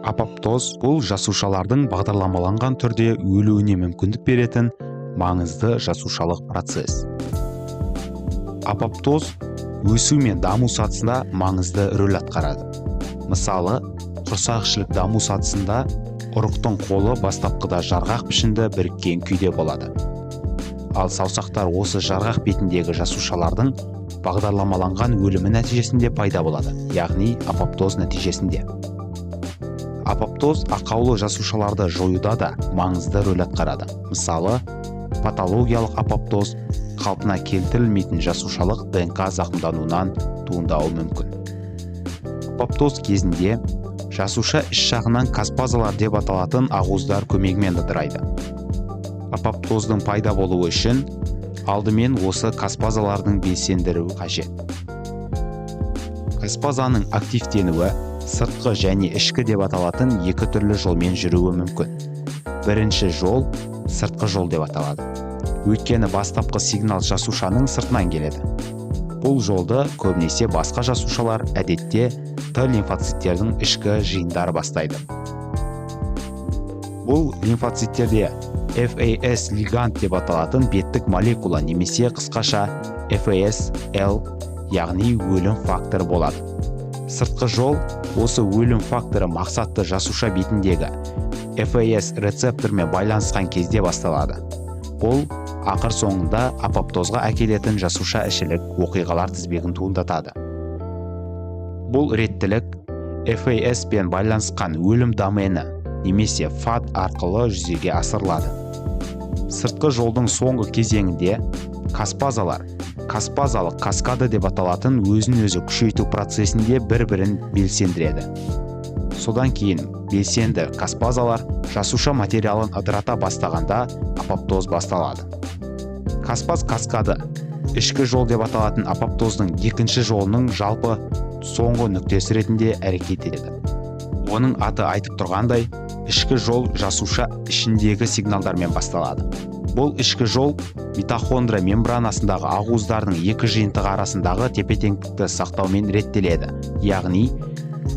Апоптоз – бұл жасушалардың бағдарламаланған түрде өлуіне мүмкіндік беретін маңызды жасушалық процесс. Апоптоз өсу мен даму сатысында маңызды рөл атқарады. Мысалы, құрсақішілік даму сатысында ұрықтың қолы бастапқыда жарғақ пішінді біріккен күйде болады, ал саусақтар осы жарғақ бетіндегі жасушалардың бағдарламаланған өлімі нәтижесінде пайда болады, яғни апоптоз нәтижесінде. Апоптоз ақаулы жасушаларды жоюда да маңызды рөл атқарады. Мысалы, патологиялық апоптоз қалпына келтірілмейтін жасушалық ДНК зақымдануынан туындауы мүмкін. Апоптоз кезінде жасуша іш жағынан каспазалар деп аталатын ақуыздар көмегімен ыдырайды. Апоптоздың пайда болуы үшін алдымен осы каспазалардың белсендіруі қажет. Каспазаның активтенуі сыртқы және ішкі деп аталатын екі түрлі жолмен жүруі мүмкін. Бірінші жол сыртқы жол деп аталады, өйткені бастапқы сигнал жасушаның сыртынан келеді. Бұл жолды көбінесе басқа жасушалар, әдетте Т лимфоциттердің ішкі жиындары бастайды. Бұл лимфоциттерде FAS лиганд деп аталатын беттік молекула немесе қысқаша FAS-L, яғни өлім факторы болады. Сыртқы жол осы өлім факторы мақсатты жасуша бетіндегі FAS рецептормен байланысқан кезде басталады. Бұл ақыр соңында апоптозға әкелетін жасуша ішілік оқиғалар тізбегін туындатады. Бұл реттілік FAS пен байланысқан өлім домені немесе FAD арқылы жүзеге асырылады. Сыртқы жолдың соңғы кезеңінде каспазалар каспазалық каскады деп аталатын өзін өзі күшейту процесінде бір-бірін белсендіреді. Содан кейін белсенді каспазалар жасуша материалын ыдырата бастағанда, апоптоз басталады. Каспаз каскады ішкі жол деп аталатын апоптоздың екінші жолының жалпы соңғы нүктесі ретінде әрекет етеді. Оның аты айтып тұрғандай, ішкі жол жасуша ішіндегі сигналдармен басталады. Бұл ішкі жол митохондрия мембранасындағы ақуыздардың екі жиынтығы арасындағы тепе-теңдікті сақтаумен реттеледі, яғни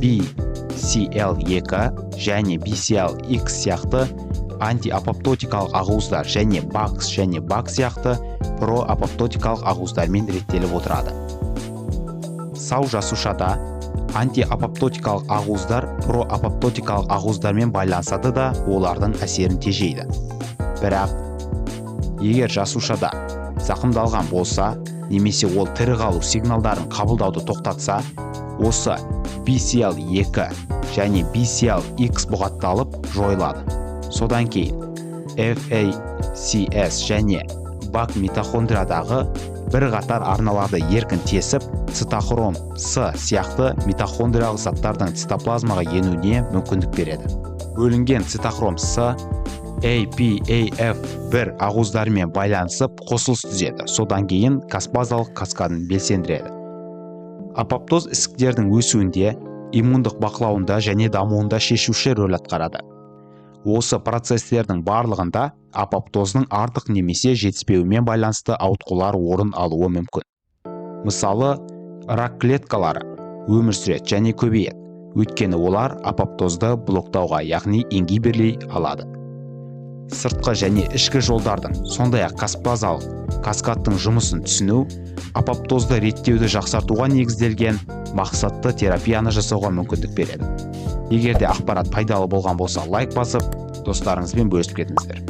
BCL2 және BCL-X сияқты антиапоптотикалық ақуыздар және BAX және BAK сияқты проапоптотикалық ақуыздармен реттеліп отырады. Сау жасушада антиапоптотикалық ақуыздар проапоптотикалық ақуыздармен байланысады да, олардың әсерін тежейді. Бірақ егер жасушада зақымдалған болса немесе ол тірі қалу сигналдарын қабылдауды тоқтатса, осы BCL2 және BCL-X бұғатталып, жойылады. Содан кейін FACS және BAK митохондриядағы бірқатар арналарды еркін тесіп, цитохром С сияқты митохондриялық заттардың цитоплазмаға енуіне мүмкіндік береді. Бөлінген цитохром С APAF1 ақуыздарымен байланысып, қосылыс түзеді, содан кейін каспазалық каскадын белсендіреді. Апоптоз ісіктердің өсуінде, иммундық бақылауында және дамуында шешуші рөл атқарады. Осы процестердің барлығында апоптоздың артық немесе жетіспеуімен байланысты ауытқулар орын алуы мүмкін. Мысалы, рак клеткалары өмір сүреді және көбейеді, өйткені олар апоптозды блоктауға, яғни ингибирлей алады. Сыртқы және ішкі жолдардың, сондай-ақ каспазалық каскадтың жұмысын түсіну апоптозды реттеуді жақсартуға негізделген мақсатты терапияны жасауға мүмкіндік береді. Егер де ақпарат пайдалы болған болса, лайк басып, достарыңызбен бөлісіп кетіңіздер.